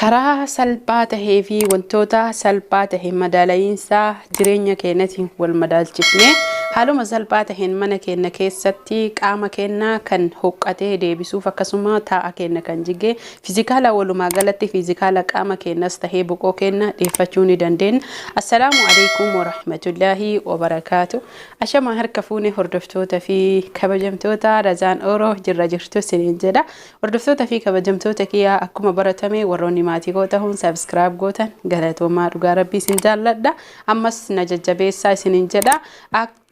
Karaa salphaa tahee fi wantoota salphaa tahe madaala'iinsa jireenya keenyatiin wal madaalchifne haaluma salphaa taheen mana keenya keessatti qaama keenya kan hoqqatee deebisuuf, akkasuma taa'a keenya kan jige, fiizikaala, walumaa galatti fiizikaala qaama keenyas tahee boqoo keenya dheeffachuu ni dandeenya. Assalaamu alaikum warahmatullaahi wabarakaatu. Ashama harka fuune, hordoftoota fi kabajamtoota Razaan Ooroo, jirra jirtu isiniin jedha. Hordoftoota fi kabajamtoota kiyyaa, akkuma baratame warroonni maatii koo ta'uun subscribe gootan galatoomaa, dhugaa rabbii isin jaalladha. Ammas na jajjabeessaa isiniin jedha.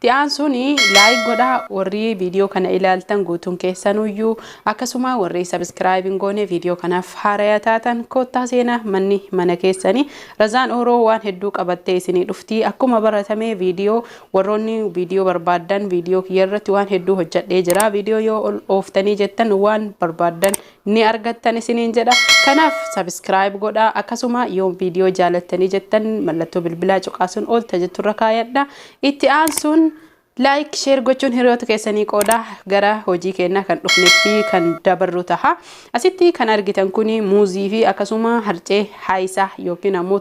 Itti aansuun like godhaa warri viidiyoo kana ilaaltan guutuun keessanuyyuu, akkasuma warri subscribe hin goone, viidiyoo kanaaf haaraya taatan, koottaa seenaa, manni mana keessanii. Razaan Ooroo waan hedduu qabattee isinii dhufti. Akkuma baratame viidiyoo, warroonni viidiyoo barbaaddan, viidiyoo kiyya irratti waan hedduu hojjadhee jira. Viidiyoo yoo ol ooftanii jettan waan barbaaddan ni argattan isiniin jedha. Kanaaf subscribe godhaa, akkasuma yoo viidiyoo jaalattanii jettan mallattoo bilbilaa cuqaasuun oolta jetturra kaayadha. Itti aansuun like, share gochuun hiriyoota keessanii qooda. Gara hojii keenyaa kan dhufnetti kan dabarru taha. Asitti kan argitan kun muuzii fi akkasuma harcee haayisaa yookiin ammoo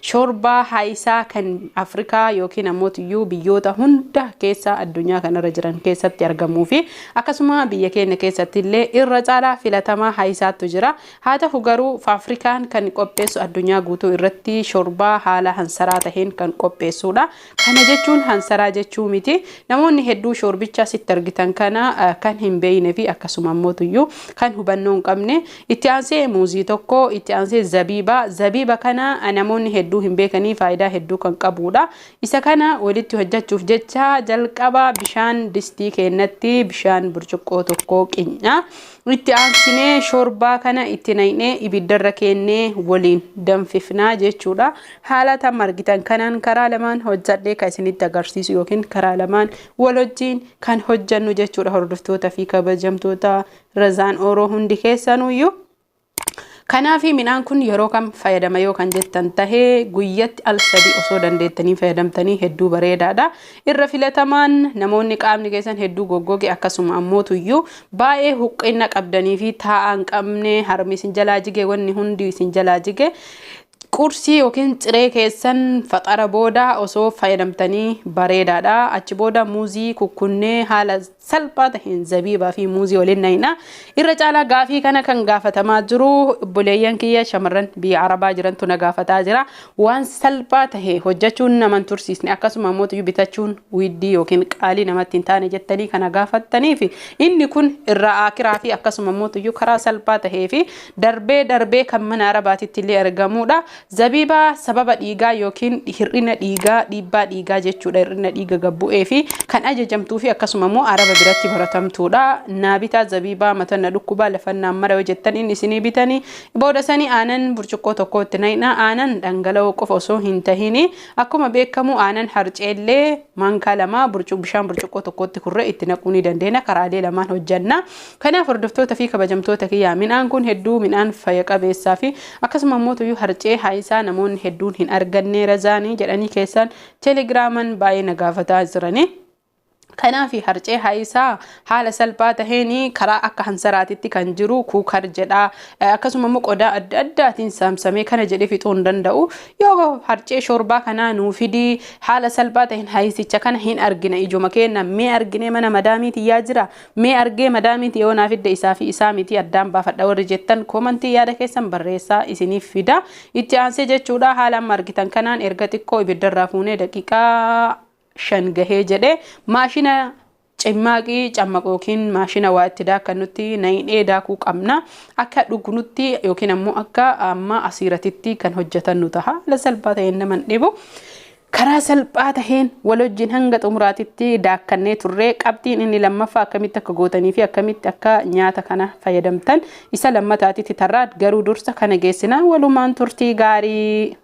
shoorbaa haayisaa kan Afrikaa yookiin ammoo biyyoota hunda keessa addunyaa kanarra jiran keessatti argamuu fi akkasuma biyya keenya keessatti illee irra caalaa filatamaa haayisaatu jira. Haa ta'u garuu Afrikaan kan qopheessu addunyaa guutuu irratti shoorbaa haala hansaraa taheen kan qopheessudha. Kana jechuun hansaraa jechuu miti. Namoonni hedduu shoorbicha asitti argitan kana kan hin beekne fi akkasuma ammoo kan hubannoo hin qabne. Itti aansee muuzii tokko, itti aansee zabiiba. Zabiiba kana namoonni hedduu hin beekanii, faayidaa hedduu kan qabudha. Isa kana walitti hojjechuuf jecha jalqaba bishaan distii keenyatti bishaan burcuqqoo tokko qinya. Itti aansinee shoorbaa kana itti naqnee ibiddarra keennee waliin danfifnaa jechuudha. Haala tam argitan kanaan karaa lamaan hojjadhee kan isinitti agarsiisu yookiin karaa lamaan wal wajjin kan hojjannu jechuudha, hordoftoota fi kabajamtoota Razaan Ooroo hundi keessanuyyuu. Kanaaf midhaan kun yeroo kam fayyadama yoo kan jettan tahee, guyyatti al 3 osoo dandeettanii fayyadamtanii hedduu bareedaadha. Irra filatamaan namoonni qaamni keessan hedduu goggoge, akkasuma ammoo tuyyuu baay'ee huqqina qabdanii fi taa'aa hin qabne, harmi isin jalaa jige, wanni hundi isin jalaa jige, qursii yookiin ciree keessan faxara booda osoo fayyadamtanii bareedaadha. Achi booda muuzii kukkunnee haala salphaa taheen zabiibaa fi muuzii waliin naqna. Irra caalaa gaafii kana kan gaafatamaa jiru obboleeyyan kiyya shamarran biyya Arabaa jirantu na gaafataa jira. Waan salphaa tahe hojjechuun naman tursiisne, akkasuma immoo bitachuun widdii yookiin qaalii namatti hin taane jettanii kana gaafattanii fi inni kun irraa akiraa fi akkasuma immoo karaa salphaa tahee fi darbee darbee kan mana Arabaatitti illee argamudha. Zabiibaa sababa dhiigaa yookiin hir'ina dhiigaa, dhiibbaa dhiigaa jechuudha, hir'ina dhiiga gabbu'ee fi kan ajajamtuu fi akkasuma immoo Araba biratti baratamtuudha. Naa bitaa zabiibaa, matanna dhukkubaa, lafannaan mara yoo jettan inni isinii bitanii. Booda sanii aanan burcuqqoo tokko itti naqna. Aanan dhangala'oo qofa osoo hin tahini, akkuma beekamu aanan harceellee maankaa 2 bishaan burcuqqoo tokkotti kurree itti naquu ni dandeenya. Karaalee lamaan hojjanna. Kanaaf hordoftoota fi kabajamtoota kiyyaa, midhaan kun hedduu midhaan fayya qabeessaa fi akkasuma immoo harcee haayisaa namoonni hedduun hin arganne razaanii jedhanii keessan teelegiraaman baay'ee na gaafataa jiranii. Kanaaf harcee haayisaa haala salphaa taheen karaa akka hansaraatitti kan jiru kuukar jedha. Akkasuma immoo qodaa adda addaatiin saamsamee kana jedhee fixuu hin danda'u. Yoo harcee shoorbaa kanaa nuu fidii, haala salphaa taheen haayisicha kana hin argina, ijuma keenya mee argine, mana madaamiiti yaa jira, mee argee madaamiiti yoo naa fidde isaa fi isaa miti addaan baafadha warri jettan, koomantii yaada keessan barreessaa, isiniif fida. Itti aansee jechuudha, haala amma argitan kanaan erga xiqqoo ibiddarraa fuunee daqiiqaa 5 gahee jedhee maashina cimmaaqii cammaqu yookiin maashina waa itti daakkannutti naqnee daakuu qabna. Akka dhugnutti yookiin ammoo akka amma asiiratitti kan hojjetannu taha. Haala salphaa ta'een naman dhibu. Karaa salphaa taheen wal wajjin hanga xumuraatitti daakkannee turree, qabxiin inni lammaffaa akkamitti akka gootanii fi akkamitti akka nyaata kana fayyadamtan isa lammataatitti tarraa, garuu dursa kana geessina, walumaan turtii gaarii.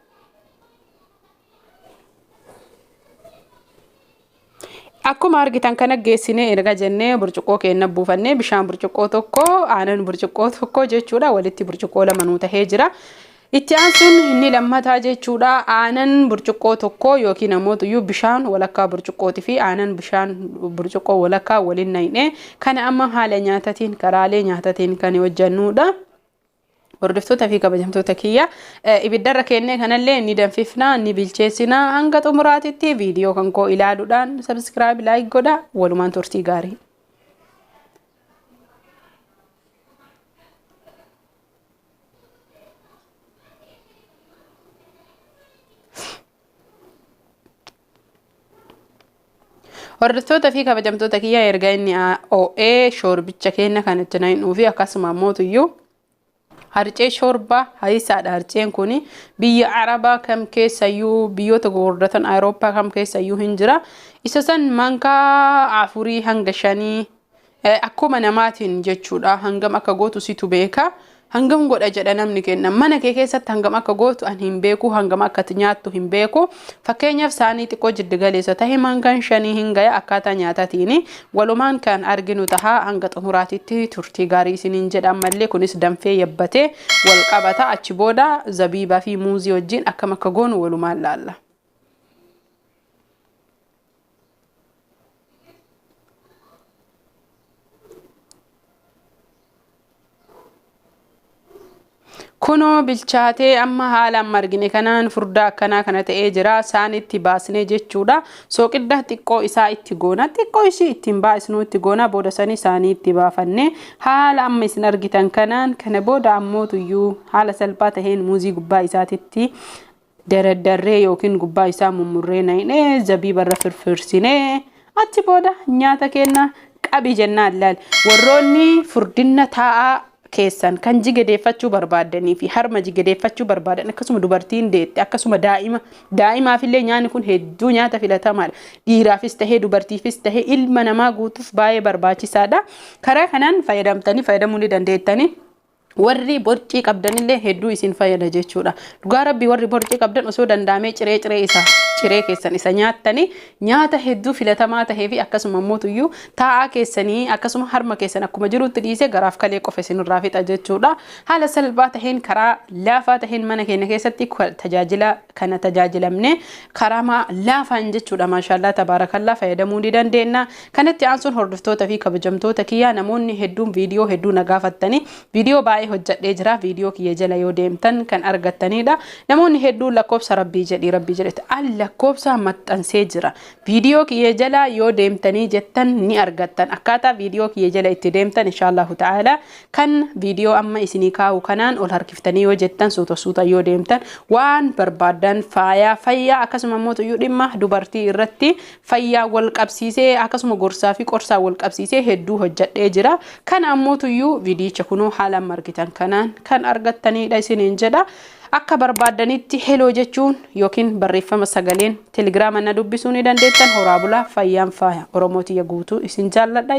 Akkuma argitan kana geessinee erga jennee, burcuqqoo keenya buufannee, bishaan burcuqqoo tokko, aanan burcuqqoo tokko jechuudha, walitti burcuqqoo 2 nuu tahee jira. Itti aansuun inni lammataa jechuudha, aanan burcuqqoo tokko yookiin ammoo bishaan walakkaa burcuqqootii fi aanan bishaan burcuqqoo walakkaa waliin naqnee kana amma haala nyaatatiin, karaalee nyaatatiin kan hojjannudha. Hordoftoota fi kabajamtoota kiyya, ibiddarra kennee kanallee ni danfifna, ni bilcheessina. Hanga xumuraatitti viidiyoo kan koo ilaaluudhaan subscribe, like godha. Walumaan turtii gaarii. Hordoftoota fi kabajamtoota kiyya, erga inni oo'ee shoorbicha keenya kan itti naqnuu fi akkasuma ammoo harcee shoorbaa hariisaadha. Harceen kun biyya Arabaa kam keessayyuu, biyyoota gurguddatan Awurooppaa kam keessayyuu hin jira. Isa san maankaa 4 hanga 5 akkuma namaatiin jechuudha. Hangam akka gootu situ beeka. Hangam godha jedha namni kenna. Mana kee keessatti hangam akka gootu ani hin beeku, hangam akka nyaattu hin beeku. Fakkeenyaaf, saanii xiqqoo jiddu galeessa tahe maankaan 5 hin gaya akkaataa nyaataatiin. Walumaan kan arginu tahaa, hanga xumuraatitti turtii gaarii isiniin jedha. Ammallee kunis danfee yabbatee wal qabata. Achi booda zabiibaa fi muuzii wajjin akkam akka goonu walumaan laalla. Kunoo bilchaatee amma haala amma argine kanaan furdaa akkanaa kana ta'ee jira. Saanitti baasnee jechuudha. Sooqidda xiqqoo isaa itti goona. Xiqqoo ishii ittiin baasnuu itti goona. Booda sanii saanii itti baafannee haala amma isin argitan kanaan, kana booda ammootuyyuu haala salphaa taheen muuzii gubbaa isaatitti daraddarree yookiin gubbaa isaa mummurree naqnee, zabiibarra firfirsinee, achi booda nyaata keenya qabi jennaan laal. Warroonni furdinna taa'aa keessan kan jigadeeffachuu barbaaddanii fi harma jigadeeffachuu barbaadan, akkasuma dubartiin deette, akkasuma daa'imaafillee nyaanni kun hedduu nyaata filatamaadha. Dhiiraafis tahee dubartiifis tahee ilma namaa guutuuf baay'ee barbaachisaadha. Karaa kanaan fayyadamtanii fayyadamuu ni dandeettanii. Warri borcii qabdanillee hedduu isin fayyada jechuudha. Dhugaa Rabbii, warri borcii qabdan osoo danda'amee ciree ciree isa ciree keessan isa nyaattanii, nyaata hedduu filatamaa tahee fi akkasuma immoo taa'aa keessanii akkasuma harma keessan akkuma jirutti dhiisee garaaf kalee qofa isinirraa fixa jechuudha. Haala salphaa taheen, karaa laafaa taheen mana keenya keessatti tajaajila kana tajaajilamne karaa laafaan jechuudha. Maashaallaa, tabaarakallaa, fayyadamuu ni dandeenya. Kanatti aansuun, hordoftoota fi kabajamtoota kiyyaa, namoonni hedduun viidiyoo hedduu na gaafattanii viidiyoo baay'ee hojjedhee jira. Viidiyoo kiyya jala yoo deemtan kan argattanidha. Namoonni hedduun lakkoofsa Rabbii jedhii, Rabbii jedhetti al lakkoofsa maxxansee jira. Viidiyoo kiyya jala yoo deemtanii jettan ni argattan. Akkaataa viidiyoo kiyya jala itti deemtan, inshaallahu ta'ala, kan viidiyoo amma isinii kaa'u kanaan ol harkiftanii yoo jettan, suuta suuta yoo deemtan, waan barbaaddan faayaa fayyaa, akkasuma immoo tuyyuu dhimma dubartii irratti fayyaa wal qabsiisee, akkasuma gorsaa fi qorsaa wal qabsiisee hedduu hojjedhee jira. Kana ammoo tuyyuu viidiyicha kunoo haala amma argitan kanaan kan argattanidha isiniin jedha. Akka barbaaddanitti hello jechuun yookiin barreeffama sagaleen Telegiraama na dubbisuu ni dandeettan. Horaa bulaa, fayyaan faaya. Oromootiyya guutuu isin jaalladha.